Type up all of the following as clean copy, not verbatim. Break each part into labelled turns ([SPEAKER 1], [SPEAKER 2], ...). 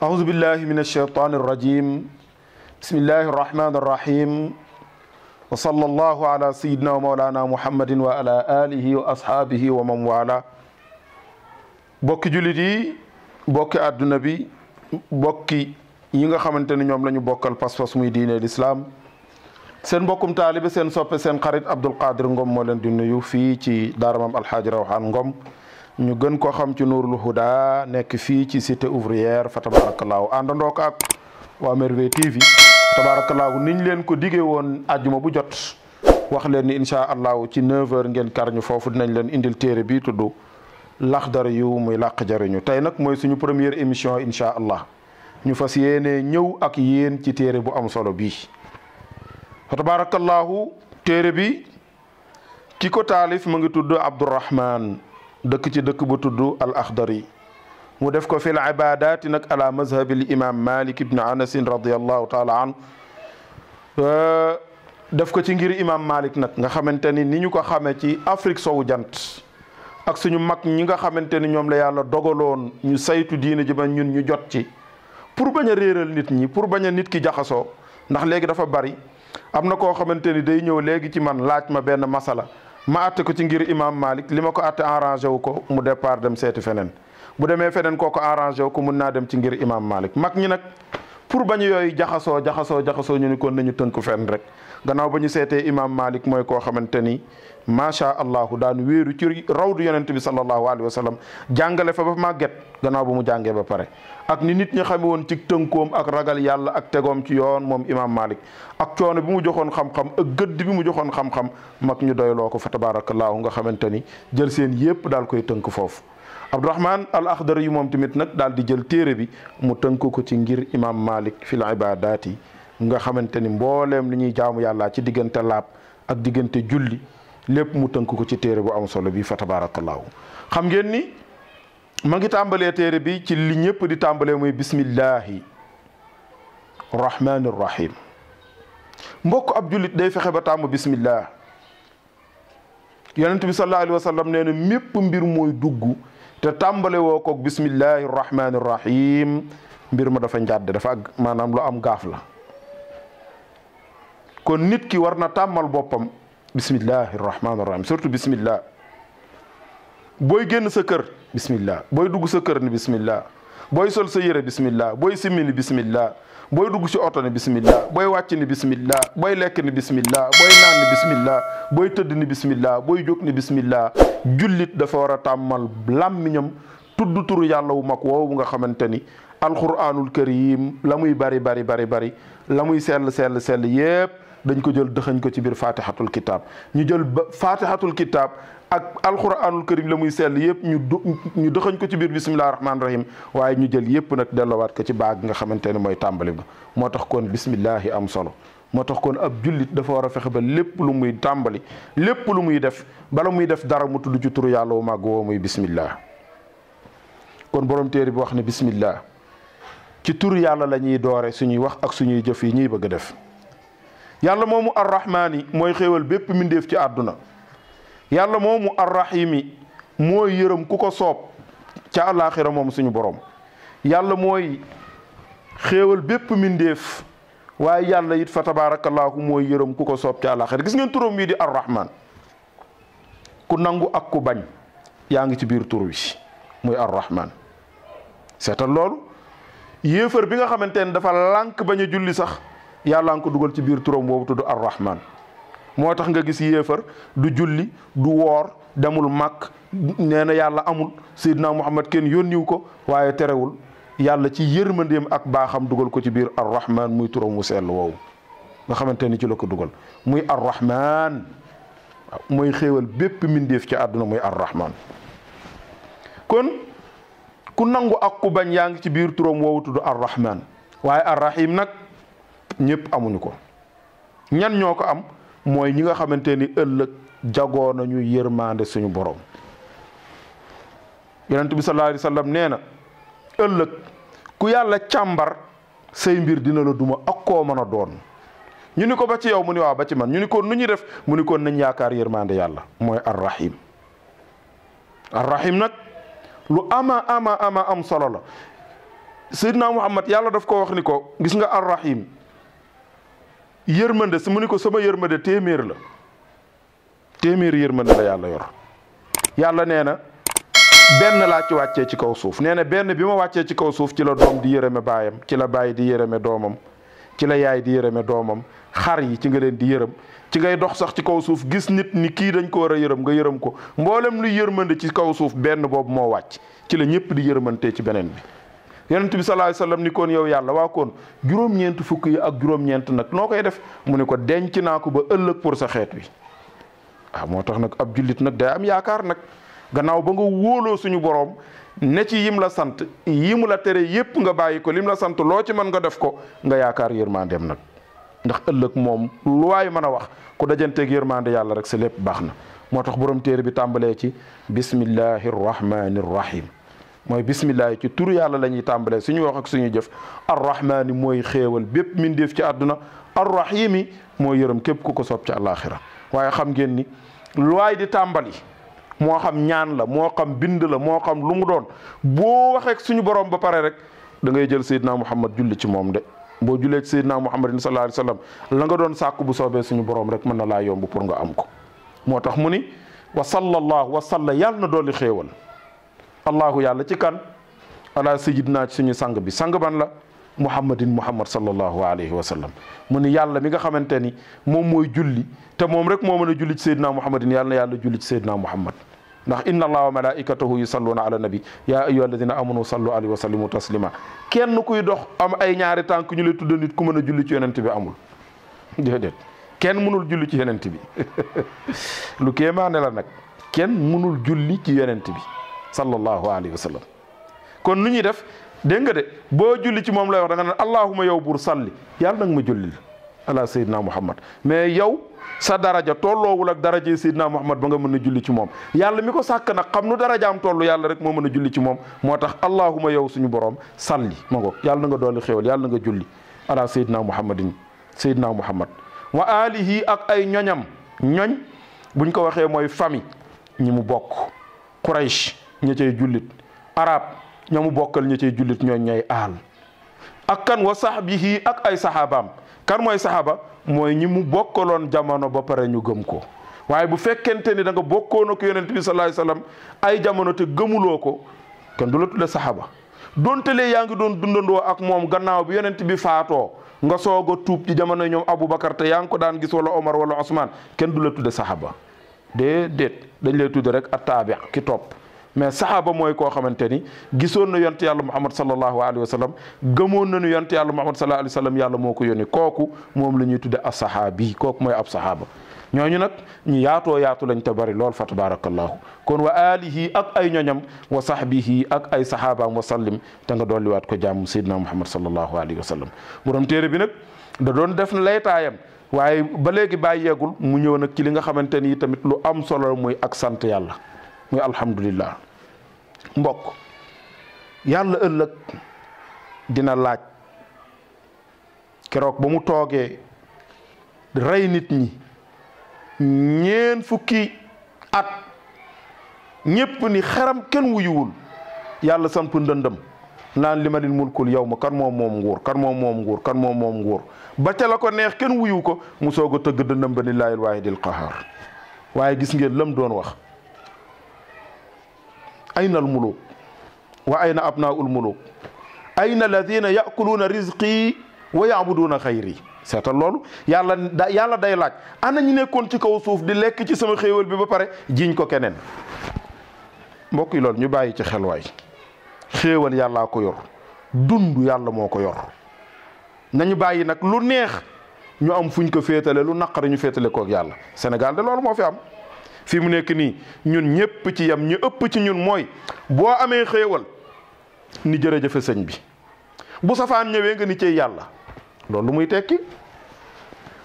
[SPEAKER 1] أعوذ بالله من الشيطان الرجيم بسم الله الرحمن الرحيم وصلى الله على سيدنا ومولانا محمد وعلى آله وأصحابه ومن والاه bokki jullit yi bokki àdduna bi bokki yi nga xamante ni ñoom la ñu bokkal pas-pas muy diine l'islam seen mbokkum taalibe seen soppe seen xarit Abdul Qadir Ngom moo leen di nuyu fii ci daara Maam Alxaaji Rawaan Ngom ñu gën ko xam ci Nuurul Huda nekk fii ci cité ouvrière fa tabaarakallaahu àndandoo ko ak waa Merveille TV tabaarakallaahu niñ leen ko diggee woon àjjuma bu jot wax leen ni incha allahu ci 9h ngeen kar ñu foofu dinañ leen indil téere bi tudd Laxdari yu muy làq jariñu tey nag mooy suñu première émission incha allah ñu fas yéene ñëw ak yéen ci téere bu am solo bii fa tabaarakallaahu téere bi ki ko taalif mu ngi tudd Abdurahman dëkk ci dëkk bu tudd al Axdari mu def ko fil ibadaati nag ala mazhabil imam Malik ibn Anas radiallahu taala an def ko ci ngir imam Malik nag nga xamante ni ñu ko xamee ci Afrique sowu jant ak suñu mag ñi nga xamante ni ñoom la yàlla dogaloon ñu saytu diine ji ba ñun ñu jot ci pour bañ a réeral nit ñi pour bañ a nit ki jaxasoo ndax léegi dafa bari am na koo xamante ni day ñëw léegi ci man laaj ma benn masala ma àtte ko ci ngir imam Malik li ma ko àtte arrangé wu ko mu départ dem seeti feneen bu demee feneen koo ko arrangé wu ko mun naa dem ci ngir imam Malik mag ñi nag pour bañ yooyu jaxasoo ñu ni kon nañu tënku fenn rek gannaaw ba ñu seetee imam Malik mooy koo xamante ni macha allahu daan wéeru ci rawdu yonent bi sallallahu alayhi wa sallam jàngale fa ba màgget gannaaw ba mu jàngee ba pare ak ni nit ñi xame woon ci tënkoom ak ragal yàlla ak tegoom ci yoon moom imam Malik ak coono bi mu joxoon xam-xam ak gëdd bi mu joxoon xam-xam mag ñu doyloo ko fa tabarakallahu nga xamante ni jël seen yépp daal koy tënk foofu Abdurahman al Axdari yu moom tamit nag daal di jël téere bi mu tënk ko ci ngir imam Malik fil ibadaati nga xamante ni mbooleem li ñuy jaamu yàlla ci diggante laab ak diggante julli lépp mu tënk ko ci téere bu am solo bi fa tabarakallahu xam ngeen ni ma ngi tàmbalee téere bi ci li ñëpp di tàmbalee muy bismillahi rahmani rahim mbokk ab jullit day fexe ba tàmm bismillah yonent bi sallallahu alayhi wa sallam nee na mépp mbir mooy dugg te tàmbale woo koog bismillahi rahmani rahim mbir ma dafa njàdd dafa maanaam lu am gaaf la kon nit ki war na tàmmal boppam bismillahi rahmani rahim surtout bismillah booy génn sa kër bismillah booy dugg sa kër ni bismillah booy sol sa yére bismillah booy simmi ni bismillah booy dugg ci oto ni bismillah booy wàcc ni bismillah booy lekk ni bismillah booy naan ni bismillah booy tëdd ni bismillah booy jóg ni bismillah jullit dafa war a tàmmal làmmiñam tudd turu yàlla wu mag woowu nga xamante ni alquranul karim la muy bari la muy sell yépp dañ ko jël dëxañ ko ci biir fatihatul kitab ñu jël fatihatul kitab ak alquranul karim la muy sell yëpp ñu dëxañ ko ci biir bismillahi rahmaani rahim waaye ñu jël yëpp nag delloowaat ko ci baag nga xamante ne mooy tàmbali ba moo tax kon bismillahi am solo moo tax kon ab jullit dafa war a fexe ba lépp lu muy tàmbali lépp lu muy def bala muy def dara mu tudd ci turu yàlla wu màgg woo muy bismillah kon borom téere bi wax ne bismillah ci turu yàlla la ñuy doore suñuy wax ak suñuy jëf yi ñuy bëgg a def yàlla moomu arrahmaani mooy xéewal bépp mbindeef ci àdduna yàlla moomu arrahimi mooy yërëm ku ko soob ca àllaaxira moom suñu borom yàlla mooy xéewal bépp mbindeef waaye yàlla it fa tabaarakallaahu mooy yërëm ku ko soob ca àllaaxira gis ngeen turam bii di arrahman ku nangu ak ku bañ yaa ngi ci biir tur wi muy arrahman seetal loolu yéefar bi nga xamante ne dafa lànk bañ a julli sax yàlla nga ko dugal ci biir turam boobu tudd arrahman moo tax nga gis yéefar du julli du woor demul màkk nee na yàlla amul Seydina Muhammad kenn yónniw ko waaye terewul yàlla ci yërmandeem ak baaxam dugal ko ci biir arrahman muy turam mu sell woowu nga xamante ni ci la ko dugal muy arrahman mooy xéewal bépp mbindeef ci àdduna muy arrahman kon ku nangu ak ku bañ yaa ngi ci biir turam woowu tudd arrahman waaye arrahim nag ñëpp amuñu ko ñan ñoo ko am mooy ñi nga xamante ni ëllëg jagoo nañu yërmande suñu borom yonent bi sallallahu alayhi wa sallam nee na ëllëg ku yàlla càmbar say mbir dina la duma ak koo mën a doon ñu ni ko ba ci yow mu ni waaw ba ci man ñu ni ko nu ñuy def mu ni ko nañ yaakaar yërmande yàlla mooy arrahim arrahim nag lu ama am solo la Seydina Muhammad yàlla daf ko wax ni ko gis nga arrahim yërmande mu ni ko sama yërmande téeméer la téeméer yërmande la yàlla yor yàlla nee na benn laa ci wàccee ci kaw suuf nee na benn bi ma wàccee ci kaw suuf ci la doom di yërëme baayam ci la baay di yërëme doomam ci la yaay di yërëme doomam xar yi ci nga leen di yërëm ci ngay dox sax ci kaw suuf gis nit ni kii dañ ko war a yërëm nga yërëm ko mboolem luy yërmande ci kaw suuf benn boobu moo wàcc ci la ñëpp di yërmantee ci beneen bi yonent bi sallallahu alayhi wasallam ni koon yow yàlla waa koon juróom-ñeent fukk yi ak juróom-ñeent nag noo koy def mu ne ko denc naa ko ba ëllëg pour sa xeet wi waaw moo tax nag ab jullit nag day am yaakaar nag gannaaw ba nga wóoloo suñu boroom ne ci yim la sant yimu la tere yépp nga bàyyi ko lim la sant loo ci mën nga def ko nga yaakaar yërmandeem nag ndax ëllëg moom lu waay mën a wax ku dajanteeg yërmande yàlla rek sa lépp baax na moo tax borom téere bi tàmbalee ci bismillahi rrahmani rrahim mooy bismillahi ci turu yàlla la ñuy tàmbalee suñu wax ak suñu jëf arrahmaani mooy xéewal bépp mindeef ci àdduna arrahimi mooy yërëm képp ku ko soob ci àllaaxira waaye xam ngeen ni lu waay di tàmbali moo xam ñaan la moo xam bind la moo xam lu mu doon boo waxee suñu borom ba pare rek da ngay jël Seydina Muhammad julli ci moom de boo jullee ci Seydina Muhammadin sallallahu alayhi wa sallam la nga doon sàkku bu soobee suñu borom rek mën na laa yomb pour nga am ko moo tax mu ni wa sallallahu wa salla yàlla na dooli xéewal allahu yàlla ci kan ala sayyidina ci suñu sang bi sang ban la muhammad sallallahu alayhi wa sallam mu ni yàlla mi nga xamante ni moom mooy julli te moom rek moo mën a julli ci Seydina Muhammadin yàlla na yàlla julli ci Seydina Muhammad ndax inna allaha wa malaikatahu yusalluna ala nabi ya ayyuha alladina amanu sallu alayhi wa sallimu taslima kenn kuy dox am ay ñaari tànk ñu lay tudda nit ku mën a julli ci yonent bi amul déedéet kenn mënul julli ci yonent bi lu kéemaane la nag kenn mënul julli ci yonent bi sallallahu alayhi wa sallam kon nu ñuy def dégg nga de boo julli ci moom lay wax da nga naan allahuma yow buur salli yàlla nag ma jullil ala sayyidina muhammad mais yow sa daraja tolloowul ak daraje Seydina Muhammad ba nga mën a julli ci moom yàlla mi ko sàkk nag xam nu darajaam toll yàlla rek moo mën a julli ci moom moo tax allahuma yow suñu borom salli ma ngoog yàlla na nga dooli xéwal yàlla na nga julli ala Seydina Muhammadin Seydina Muhammad wa alihi ak ay ñoñam ñoñ buñ ko waxee mooy famille ñi mu bokk Quraysh ña cay jullit arab ña mu bokkal ña cay jullit ñooñ ñooy aal ak kan wa sahbihi ak ay sahabaam kan mooy sahaba mooy ñi mu bokkaloon jamono ba pare ñu gëm ko waaye bu fekkente ni da nga bokkoon ak yonent bi sallallahu alayhi wasallam ay jamono te gëmuloo ko kenn du la tudde sahaba donte lee yaa ngi doon dundandoo ak moom gannaaw bi yonent bi faatoo nga soog a tuub ci jamono ñoom Aboubacar te yaa ngi ko daan gis wala Omar wala Ousmane kenn du la tudde sahaba déedéet dañ lay tudde rek at-taabi ki topp mais saxaaba mooy koo xamante ni gisoon na yonent yàlla Muhammad sallallahu alayhi wa sallam gëmoon nañu yonent yàlla Muhammad sallallahu alayhi wa sallam yàlla moo ko yónni kooku moom la ñuy tudde as-saxaabi kooku mooy ab saxaaba ñooñu nag ñu yaatoo yaatu lañ te bari lool fa tabarakallahu kon wa alihi ak ay ñoñam wa sahbihi ak ay saxaabaam wa sallim te nga dolliwaat ko jàmm Seydina Muhammad sallallahu alayhi wa sallam borom téere bi nag da doon def na laytaayam waaye ba léegi bàyyeegul mu ñëw nag ci li nga xamante ni tamit lu am solo muy ak sant yàlla muy alhamdulillah mbokk yàlla ëllëg dina laaj keroog ba mu toogee rey nit ñi ñeen fukki at ñépp ni xaram kenn wuyuwul yàlla samp ndëndëm naan li ma lil mulkul yow ma kan moom moom nguur kan moom moom nguur kan moom moom nguur ba ca la ko neex kenn wuyu ko mu soog a tëgg dëndëm ba lillaahil waahidil qahaar waaye gis ngeen lam doon wax ayna al muluk wa ayna abnaul muluk ayna alladina yakuluuna rizqi wa yaabuduuna xayri seetal loolu yàlla day laaj ana ñu nekkoon ci kaw suuf di lekk ci sama xéewal bi ba pare jiiñ ko keneen mbokk yi loolu ñu bàyyi ci xel waay xéewal yàllaa ko yor dund yàlla moo ko yor nañu bàyyi nag lu neex ñu am fuñ ko féetale lu naqari ñu féetale kook yàlla Sénégal de loolu moo fi am fii mu nekk nii ñun ñëpp ci yam ñu ëpp ci ñun mooy boo amee xéewal ni jërëjëfe sëñ bi bu safaan ñëwee nga ni cey yàlla loolu lu muy tekki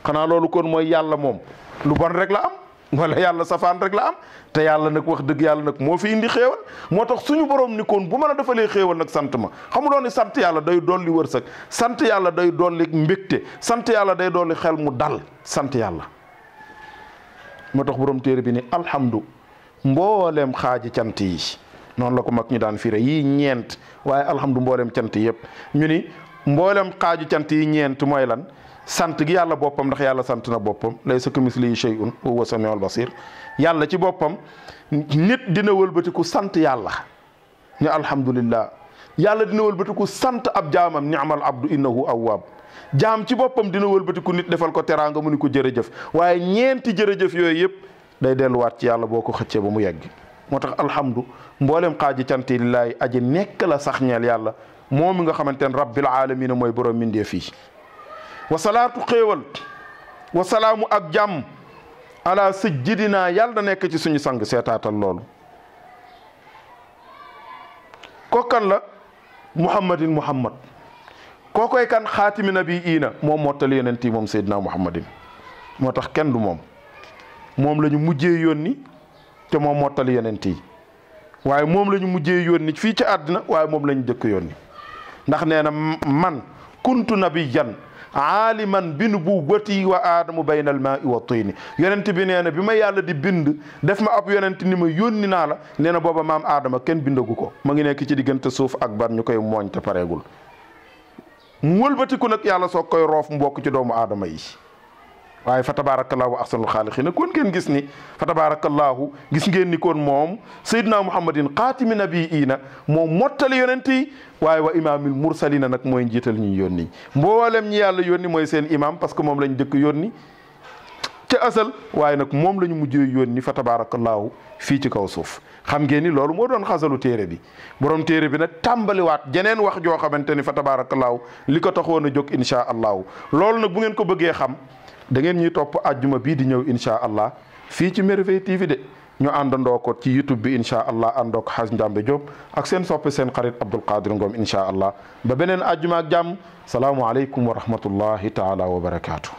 [SPEAKER 1] xanaa loolu kon mooy yàlla moom lu bon rek la am wala yàlla safaan rek la am te yàlla nag wax dëgg yàlla nag moo fi indi xéewal moo tax suñu borom ni kon bu mën a defalee xéewal nag sant ma xamuloo ni sant yàlla day dolli wërsëg sant yàlla day dolli mbégte sant yàlla day dolli xel mu dal sant yàlla moo tax borom téere bi ni alhamdu mbooleem xaaji cant yi noonu la ko mag ñi daan firé yii ñeent waaye alhamdu mboolem cant yëpp ñu ni mboolem xaaju cant yi ñeent mooy lan sant gi yàlla boppam ndax yàlla sant na boppam laysa kamislihi shay'un wa huwa samiul basir yàlla ci boppam nit dina wëlbatiku sant yàlla ni alhamdulillah yàlla dina wëlbatiku sant ab jaamam ni'mal abdu innahu awwab jaam ci boppam dina wëlbatiku nit defal ko teraanga mu ni ko jërëjëf waaye ñeenti jërëjëf yooyu yëpp day delluwaat ci yàlla boo ko xëccee ba mu yegg moo tax alhamdu mboolem xaaji cant yi lillaahi aji nekk la sax ñeel yàlla moom mi nga xamante ne rabbil aalamiina mooy borom mindee fii wasalaatu xéewal wasalaamu ak jàmm ala sajjidina yàlla na nekk ci suñu sang seetaatal loolu kookan la muhammadin muhammad kookoy kan xaatimi nabiyiina moom mottali yonent yi moom seydina muhammadin moo tax kenn du moom moom la ñu mujjee yónni te moom mottali yonent yi waaye moom la ñu mujjee yónni fii ci àddina waaye moom la ñu jëkk yónni ndax nee na man kuntu nabiyan aaliman bi nubuwwati wa aadamu bayna al maai wa tini yonent bi nee na bi ma yàlla di bind def ma ab yonent ni ma yónni naa la nee na booba maam aadama kenn bindagu ko ma ngi nekk ci diggante suuf ak ban ñu koy mooñ te pareegul mu wëlbatiku nag yàlla soo koy roof mu bokk ci doomu aadama yi waaye fa tabaarakallaahu ahsanul xaaliqiina kon ngeen gis ni fa tabaarakallaahu gis ngeen ni kon moom Seydina Muhammadin xaatimi nabiyiina moom mottali yonent yi waaye wa imaamil mursalina nag mooy njiital ñu yónni mboolem ñi yàlla yónni mooy seen imam parce que moom lañ dëkk yónni ca asal waaye nag moom la ñu mujjee yónni fa tabaarakallaahu fii ci kaw suuf xam ngeen ni loolu moo doon xasalu téere bi borom téere bi nag tàmbaliwaat jeneen wax joo xamante ni fa tabaarakallaahu li ko taxoon a jóg insha allahu loolu nag bu ngeen ko bëggee xam da ngeen ñuy topp àjjuma bii di ñëw insha allah fii ci Merveille TV de ñu àndandoo ko ci YouTube bi insha allah àndoo ko Hadj Ndiambe Diop ak seen soppe seen xarit Abdul Qadir Ngom insha allah ba beneen àjjuma ak jàmm salaamu aleykum wa rahmatullahi taala wa barakaatu.